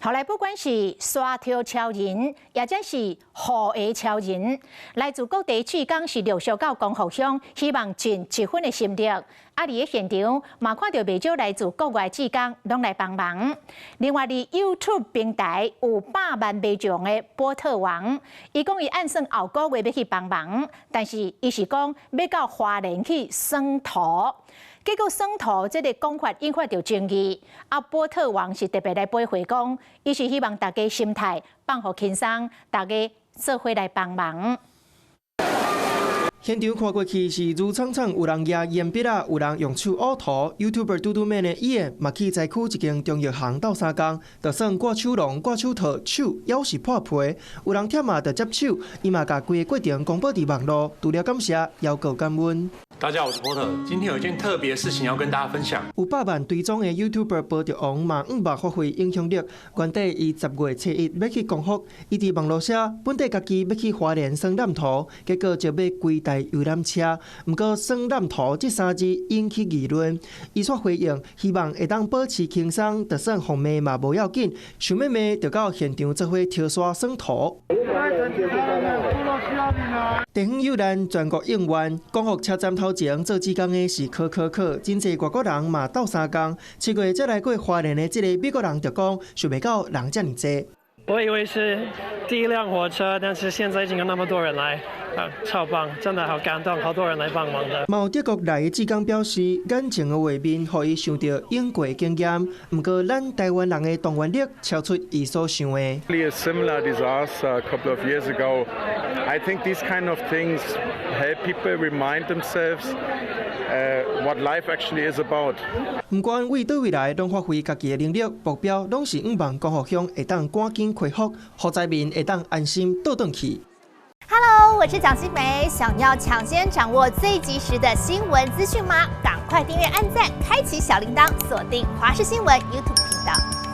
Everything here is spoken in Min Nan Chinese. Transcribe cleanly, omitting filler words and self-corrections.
後來不管是沙頭超人，抑者是雨鞋超人，來自各地志工是陸續到光復鄉，希望盡一份的心力。啊，佇咧現場嘛看著袂少來自國外志工攏來幫忙。另外，佇 YouTube 平台有百萬迷眾的波特王，伊講伊按算後個月欲去幫忙，但是伊是講欲到花蓮去耍土。結果耍土這个講法引發著爭議。啊，波特王是特別來回應講，伊是希望大家心態放予輕鬆，大家做伙來幫忙。現場看過去是如氅氅，有人舉鉛筆仔，有人用手挖土。YouTuber 嘟嘟妹的伊嘛去災區一間中藥行鬥相共，就算掛手籠、掛手套，手猶是破皮。有人忝啊，就接手，伊嘛共規个過程公布佇網路，除了感謝，猶閣感恩。大家好，我是波特，今天有一件特別的事情要跟大家分享。有百萬追蹤的 YouTuber 波特王嘛，向望發揮影響力。原底伊10月初1欲去光復，伊佇網路寫本底家己欲去花蓮耍湳塗，結果就買規台遊覽車。毋過耍湳塗這三字引起議論，伊煞回應，希望會當保持輕鬆，就算予罵嘛無要緊，想欲罵就到現場做伙跳沙耍土。地方有難，全國應援。光復車站頭前做志工的是可可可，真濟外國人嘛鬥相共。7月才來過花蓮的這个美國人就講，想袂到人遮爾濟。我以為是第一輛火車，但是現在已經有那麼多人來，啊，超棒，真的好感動，好多人來幫忙的。嘛有德國來的志工表示，眼前的畫面予伊想著英國經驗，毋過咱台灣人的動員力超出伊所想的。 A similar disaster a couple of years ago. I think these kind of things help people remind themselves what life actually is about. 毋管為佗位來，攏發揮家己的能力，目標攏是向望光復鄉會當趕緊恢復，予災民會當安心倒轉去。 Hello，我是蔣新梅，想要搶先掌握最及時的新聞資訊嗎？趕快訂閱、按讚、開啟小鈴鐺，鎖定華視新聞 YouTube 頻道。